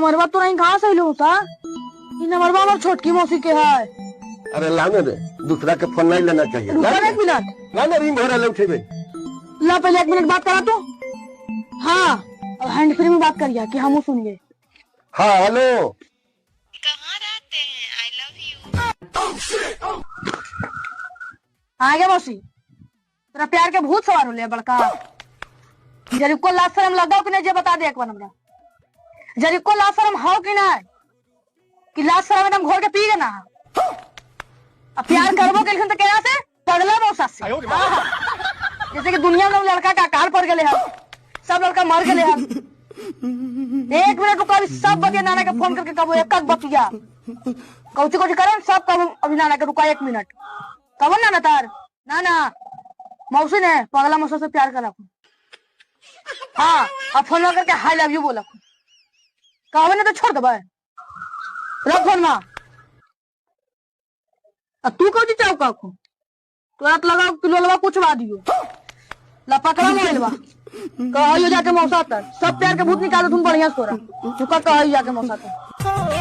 नंबरवा तोरा ही कहाँ से अइलो होता? ई नंबरवा हमर छोटकी मौसी के है। अरे लाने रे, दूसरा के फोन नहीं लेना चाहिए। रुका ना एक मिनट। ना ना, रिंग हो रहा है, उठेबे। ला पहले 1 मिनट बात करा तू। हाँ, अब हैंड फ्री में बात करिया कि हमू सुनिए। हाँ हेलो, कहाँ रहते हैं? I love you. आ गया मौसी, तेरा प्यार के भूत सवार होले बड़का। जरी को लाज शरम लगाओ कि नहीं जे बता दे एक बार हमरा। जरी को लाज शरम हो कि नहीं कि लाज शरम एकदम घोर के पी गए ना। अब प्यार करबो के तो केना से पगला मौसा से। हाँ। जैसे कि दुनिया में लड़का का आकार पड़ गए हैं, सब लड़का मर गए हैं। 1 मिनट रुका, अभी सब बतिया नाना के फोन करके कबो एक बतिया कौची कौची करें सब कबो। अभी नाना के रुका 1 मिनट। कबो नाना तार नाना मौसी ने पगला मौसा से प्यार करा। हाँ अब फोन करके I love you बोला। कहबे ना तो छोड़ देबै, रख फोन मा। अब तू कौची चाहू काकू? तोरा तो लगा कि लोलवा कुछ बा दियो। ला पकड़ा मोबाइलवा, कहियो जाके मौसा तर सब प्यार के भूत निकालो तुम बढ़िया से तोरा। चुका कहियो जाके मौसा तर।